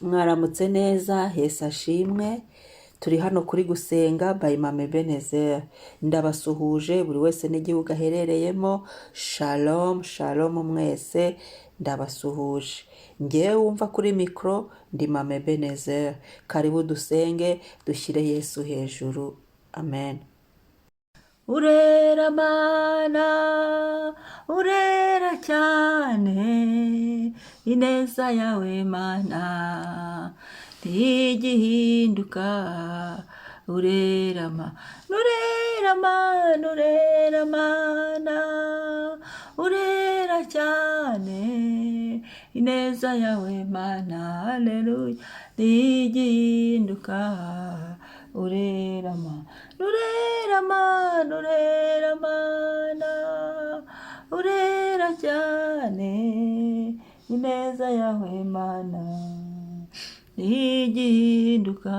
Mwaramutse neza, Yesu ashimwe. Turi hano kuri Gusenga by Mama Ebenezer. Ndabasuhuje buri wese n'igihugu aherereyemo. Shalom, shalom mwese, ndabasuhuje. Ngewe wumva kuri mikoro ndi Mama Ebenezer. Karibu dusenge, dushyire Yesu hejuru. Amen. Urera Mana, urera cyane, ineza yawe Mana ntigihinduka. Urera Mana, urera Mana, urera Mana, urera cyane, ineza yawe Mana, haleluya, ntigihinduka. Urera Mana, urera Mana, urera Mana, urera cyane, ineza yawe Mana ntigihinduka.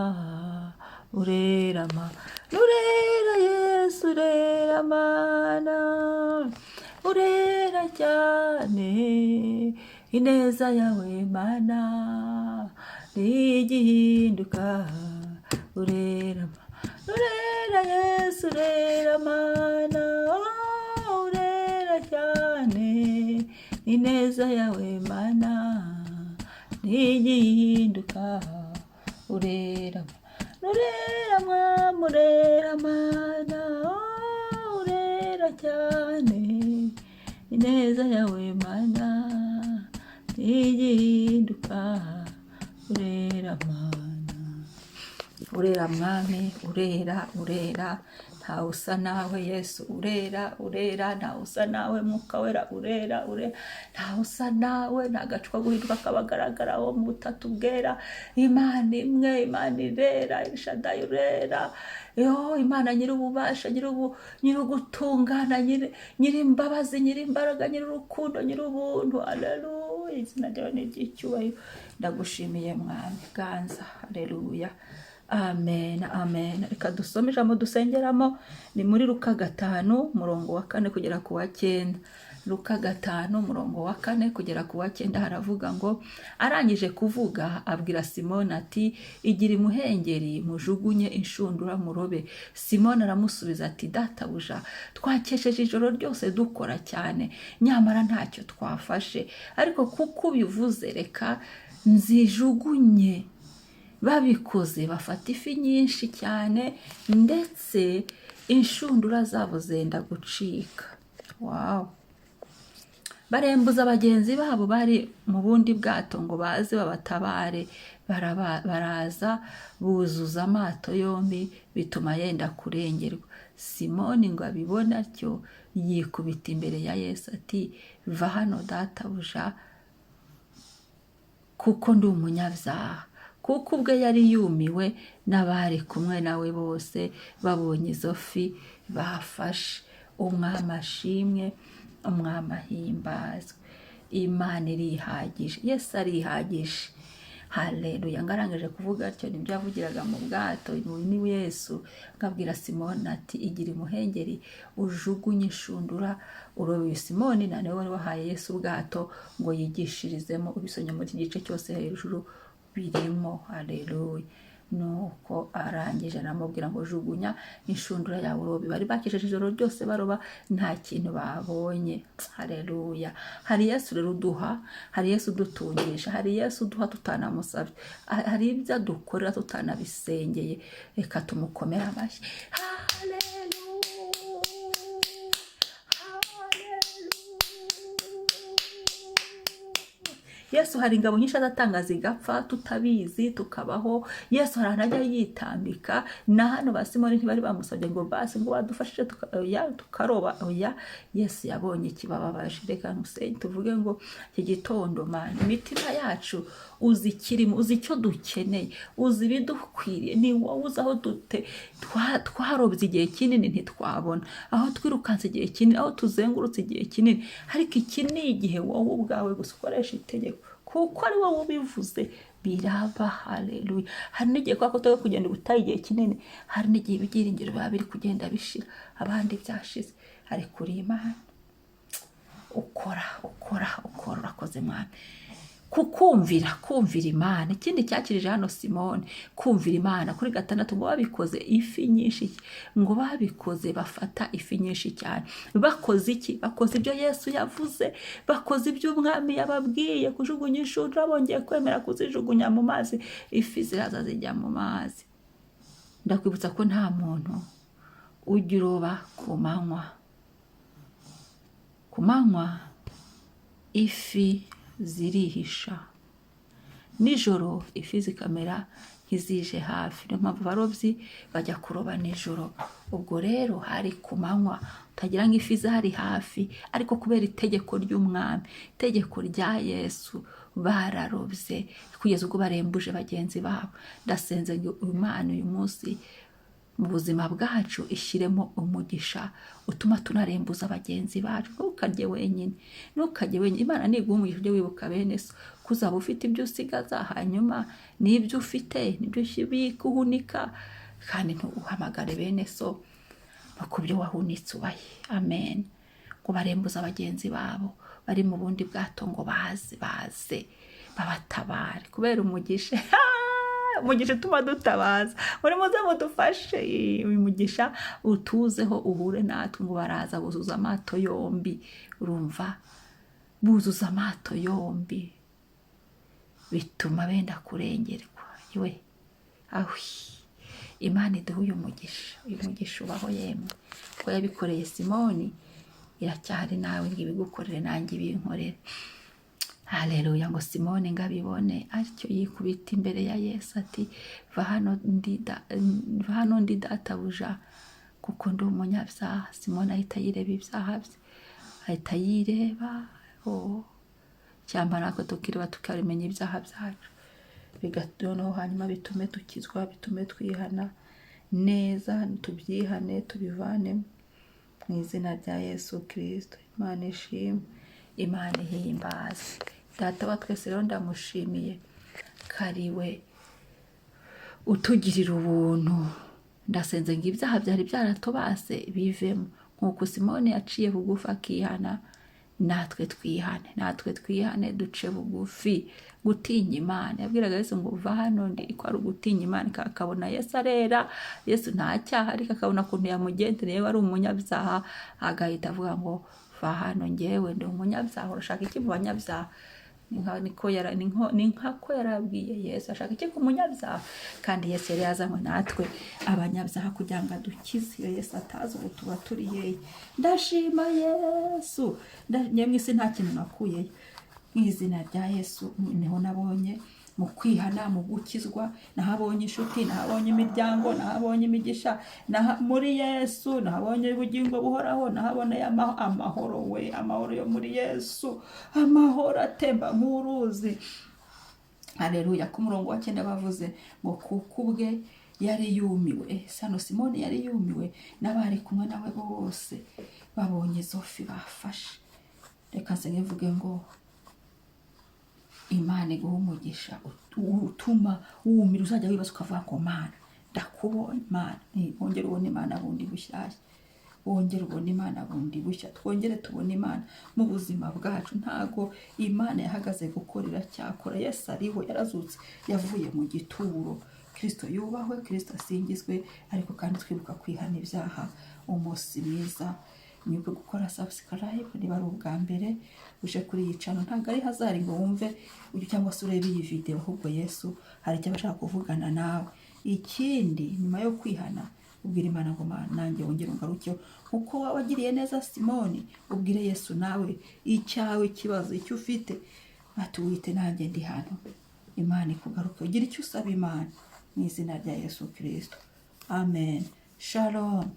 Urera Mana, urera Yesu, urera Mana, urera cyane, ineza yawe Mana ntigihinduka. Urera Mana, urera Yesu, urera Mana, urera cyane, ineza yawe Mana ntigihinduka. Urera Mana, urera Mwami, urera Mana, urera cyane, ineza yawe Mana ntigihinduka. Urera Mana, urera Mwami, urera, urera, ntawe usa nawe. Yesu urera, urera, ntawe usa nawe. Mwuka Wera urera, urera, ntawe usa nawe. Nta gacu ko guhinduka kabagaragaraho mu butatu bwera. Imana imwe, Imana irera, Elshadai urera yo, Imana nyir'ububasha, nyir'ugutungana, nyir'imbabazi, nyir'imbaraga, nyir'urukundo, nyir'ubuntu. Aleluya, izina ryawe ni iry'icyubahiro. Ndagushimiye Mwami, ganza. Aleluya, amen, amen. Reka dusome ijambo dusengeramo, ni muri Luka 5, umurongo wa 4 kugera ku wa 9. Luka 5, umurongo wa 4 kugera ku wa 9, haravuga ngo: "Arangije kuvuga abwira Simoni ati: 'Igira imuhengeri mujugunye inshundura murobe.' Simoni aramusubiza ati: 'Databuja, twakesheje ijoro ryose dukora cyane, nyamara ntacyo twafashe, ariko kuko ubivuze reka nzijugunye.' Babikoze bafata ifi nyinshi cyane, ndetse inshundura zabo zenda gucika." Wow! "Barembuza bagenzi babo bari mu bundi bwato ngo baze babatabare. Baraza buzuza amato yombi, bituma yenda kurengerwa. Simoni ngo abibone atyo, yikubita imbere ya Yesu ati: 'Va hano databuja, kuko ndi umunyabyaha.' Kuko ubwe yari yumiwe, n'abari kumwe nawe bose babonye izo fi bafashe." Umwami ashimwe, Umwami ahimbazwe. Imana irihagije, Yesu arihagije. Haleluya! Ngarangije kuvuga atyo, nibyo yavugiraga mu bwato ni Yesu nkabwira Simoni ati: 'Igira imuhengeri ujugunye inshundura urobe.' Uyu Simoni na niwe wari wahaye Yesu ubwato ngo yigishirizemo. Ubisomye muri iki gice cyose hejuru birimo. Haleluya! Nuko arangije aramubwira ngo: 'Jugunya inshundura yawe urobe.' Bari bakesheje ijoro ryose baroba, nta kintu babonye. Haleluya! Hari Yesu rero uduha, hari Yesu udutungisha, hari Yesu uduha tutanamusabye, hari ibyo adukorera tutanabisengeye. Reka tumukomere amashyi. Haleluya, haleluya! Yesu hari ingabo nyinshi azatanga zigapfa tutabizi, tukabaho. Yesu hari ahantu ajya yitambika. Na hano ba Simoni ntibari bamusabye ngo basi ngo badufashije oya, tukaroba. Oya, Yesu yabonye ikibababaje. Reka nusenge, tuvuge ngo: "Iki gitondo Mana, imitima yacu uzi ikirimo, uzi icyo dukeneye, uzi ibidukwiriye. Ni wowe uzi aho dute twarobye igihe kinini ntitwabona, aho twirukanse igihe kinini, aho tuzengurutse igihe kinini, ariko iki ni igihe wowe ubwawe gusa ukoresha itegeko, kuko ari wowe ubivuze biraba." Haleluya! Hari n'igihe kubera ko turi kugenda ubutayu igihe kinini, hari n'igihe ibyiringiro biba biri kugenda bishira, abandi byashize, ariko uri Imana ukora, ukora, ukora. Urakoze Mwami. Kukumvira, kumvira Imana. Ikindi cyakirije hano Simoni, kumvira Imana. Kuri 6 ngo babikoze ifi nyinshi, ngo babikoze bafata ifi nyinshi cyane. Bakoze iki? Bakoze ibyo Yesu yavuze, bakoze ibyo Umwami yababwiye, kujugunya inshundura. Bongeye kwemera kuzijugunya mu mazi, ifi ziraza zijya mu mazi. Ndakwibutsa ko nta muntu ujya uroba ku manywa. Ku manywa ifi zirihisha, nijoro ifi zikamera nk'izije hafi. Niyo mpamvu abarobyi bajya kuroba nijoro. Ubwo rero hari ku manywa, utagira ngo ifi zari hafi, ariko kubera itegeko ry'Umwami, itegeko rya Yesu, bararobye kugeza ubwo barembuje bagenzi babo. Ndasenze ngo Imana uyu munsi mu buzima bwacu ishyiremo umugisha utuma tunarembuza bagenzi bacu. Ntukarye wenyine, ntukarye wenyine. Imana niguha umugisha, ujye wibuka bene so, ko uzaba ufite ibyo usigaza, hanyuma n'ibyo ufite nibyo ubika uhunika, kandi ntuhamagare bene so no ku byo wahunitse ubahe. Amen. Ngo barembuza bagenzi babo bari mu bundi bwato ngo baze, baze babatabare kubera umugisha. Umugisha utuma dutabaza, muri muze mudufashe. Uyu mugisha utuzeho, uhure natwe. Ngo baraza buzuza amato yombi. Urumva, buzuza amato yombi, bituma benda kurengerwa. Iwe ahwi, Imana iduhe uyu mugisha. Uyu mugisha ubaho yemwe, ko yabikoreye Simoni, iracyahari nawe ngo ibigukorere, nanjye ibinkorere. Haleluya. Ngo Simoni ngo abibone atyo, yikubita imbere ya Yesu ati: "Va hano ndi, va hano ndi, Databuja, kuko ndi umunyabyaha." Simoni ahita yireba ibyaha bye, ahita yireba. Oh, cyangwa natwe tukireba, tukamenya ibyaha byacu, noneho hanyuma bitume dukizwa, bitume twihana neza, tubyihane, tubivanemo mu izina rya Yesu Kirisito. Imana ishimwe, Imana ihimbaze. Data wa twese rero ndamushimiye kariwe utugirira ubuntu. Ndasenze ngo ibyaha byari byaratobase bivemo, nk'uko Simoni yaciye bugufi akihana. Natwe twihane, natwe twihane, duce bugufi. Gutinya Imana, yabwiraga Yesu ngo: "Va hano ndi", ko ari ugutinya Imana. Akabona Yesu arera, Yesu nta cyaha, ariko akabona ukuntu yamugendereye, ari umunyabyaha, agahita avuga ngo: "Va hano, ngewe ndi umunyabyaha, urashaka iki mu banyabyaha?" Ni nkako yarabwiye Yesu, ashaka iki ku munyabyaha? Kandi Yesu yari yazanywe natwe abanyabyaha kugira ngo adukize. Iyo Yesu atazi, ubu tuba turi hehe? Ndashima Yesu. Njye mu isi nta kintu nakuyeyo. Mu izina rya Yesu niho nabonye mu kwihana, mu gukizwa, nahabonye inshuti, nahabonye imiryango, nahabonye imigisha. Muri Yesu nahabonye ubugingo buhoraho, nahaboneye amahoro we, amahoro yo muri Yesu, amahoro atemba nk'uruzi. Hareruya. Ku murongo wa 9 bavuze ngo kuko ubwe yari yumiwe. Sano Simoni yari yumiwe n'abari kumwe nawe bose babonye izo fi bafashe. Reka nse mvuge ngo Imana iguha umugisha utuma wumira, uzajya wibaza ukavuga ngo: "Mana, ndakubonye Mana." Wongere ubone Imana bundi bushyashya, wongere ubone Imana bundi bushya, twongere tubone Imana mu buzima bwacu. Ntago Imana yahagaze gukora, iracyakora. Yesu ariho, yarazutse, yavuye mu gituro. Kirisito yubahwe, Kirisito asingizwe, ariko kandi twibuka kwihana ibyaha. Umunsi mwiza. Mwibuke gukora subscribe niba ari ubwa mbere uje kuri iyi channel. Ntabwo ari hasard ngo wumve ujye cyangwa se urebe iyi video, ahubwo Yesu hari icyo aba ashaka kuvugana nawe. Ikindi, nyuma yo kwihana, ubwira Imana ngo: "Mana, nanjye wongere ungarukeho nkuko wagiriye neza Simoni." Ubwire Yesu nawe icyawe, ikibazo icyo ufite, ati: "Nanjye ndi hano." Imana ikugaruke. Ugira icyo usaba Imana mu izina rya Yesu Kirisito. Amen. Shalom.